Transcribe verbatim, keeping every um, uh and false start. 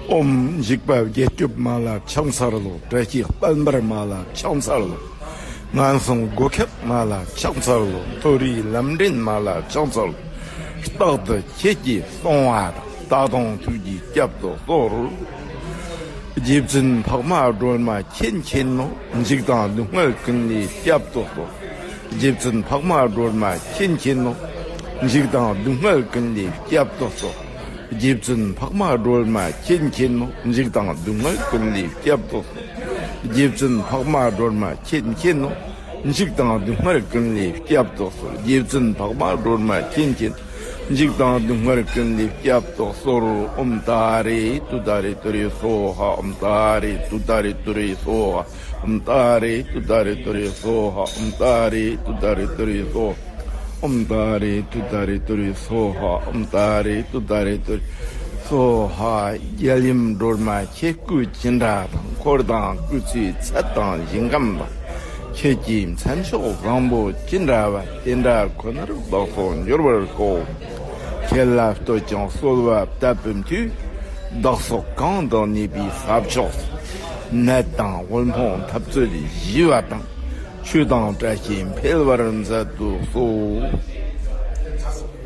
ཨོཾ་འཇིགས་པ་བརྒྱད་སྐྱོབ་མ་ལ་ཕྱག་འཚལ་ལོ། བཀྲ་ཤིས་དཔལ་འབར་མ་ལ་ཕྱག་འཚལ་ལོ། ངན་སོང་སྒོ་ཁྱབ་མ་ལ་ཕྱག་འཚལ་ལོ། མཐོ་རིས་ལམ་འདྲེན་མ་ལ་ཕྱག་འཚལ་ལོ། རྟག་ཏུ་ཁྱེད་ཀྱིས་གསང་བ་དང་། རྟག་དང་ཐུགས་ཀྱིས་བསྐྱབ་ཏུ་གསོལ། རྗེ་བཙུན་འཕགས་མ་སྒྲོལ་མ་མཁྱེན་མཁྱེན་ནོ། འཇིགས་དང་སྡུག་བསྔལ་ཀུན་ལས་བསྐྱབ་ཏུ་གསོལ། རྗེ་བཙུན་འཕགས་མ་སྒྲོལ་མ་མཁྱེན་མཁྱེན་ནོ། འཇིགས་དང་སྡུག་བསྔལ་ཀུན་ལས་བསྐྱབ་ཏུ་གསོལ། རྗེ་བཙུན་འཕགས་མ་སྒྲོལ་མ་མཁྱེན་མཁྱེན་ནོ། འཇིགས་དང་སྡུག་བསྔལ་ཀུན་ལས་བསྐྱབ་ཏུ་གསོལ། རྗེ་བཙུན་འཕགས་མ་སྒྲོལ་མ་མཁྱེན་མཁྱེན་ནོ། འཇིགས་དང་སྡུག་བསྔལ་ཀུན་ལས་བསྐྱབ་ཏུ་གསོལ། རྗེ་བཙུན་འཕགས་མ་སྒྲོལ་མ་མཁྱེན་མཁྱེན། འཇིགས་དང་སྡུག་བསྔལ་ཀུན་ལས་བསྐྱབ་ཏུ་གསོལ། ཨོཾ་ཏཱ་རེ་ཏུཏྟཱ་རེ་ཏུ་རེ་སྭཱ་ཧཱ། ཨོཾ་ཏཱ་རེ་ཏུཏྟཱ་རེ་ཏུ་རེ་སྭཱ་ཧཱ། ཨོཾ་ཏཱ་རེ་ཏུཏྟཱ་རེ་ཏུ་རེ་སྭཱ་ཧཱ། ཨོཾ་ཏཱ་རེ་ཏུཏྟཱ་རེ་ཏུ་རེ་སྭཱ་ཧཱ། ཨོཾ་ཏཱ་རེ་ཏུཏྟཱ་རེ་ཏུ་རེ་སྭཱ་ཧཱ། ཨོཾ་ཏཱ་རེ་ཏུཏྟཱ་རེ་ཏུ་རེ་སྭཱ་ཧཱ། རྒྱལ་ཡུམ་སྒྲོལ་མ་ཁྱེད་སྐུ་ཅི་འདྲ་དང་། འཁོར་དང་སྐུ་ཚེའི་ཚད་དང་ཞིང་ཁམས་དང་། ཁྱེད་ཀྱི་མཚན་མཆོག་བཟང་པོ་ཅི་འདྲ་བ། དེ་འདྲ་ཁོ་ནར་བདག་སོགས་འབྱོར་བར་ཤོག། ཁྱེད་ལ་བསྟོད་ཅིང་གསོལ་བ་བཏབ་པའི་མཐུས། བདག་སོགས་གང་དུ་གནས་པའི་ས་ཕྱོགས་སུ། ནད་དང་དབུལ་ཕོངས་འཐབ་རྩོད་ཞི་བ་དང་། ཆོས་དང་བཀྲ་ཤིས་འཕེལ་བར་མཛད་དུ་གསོལ།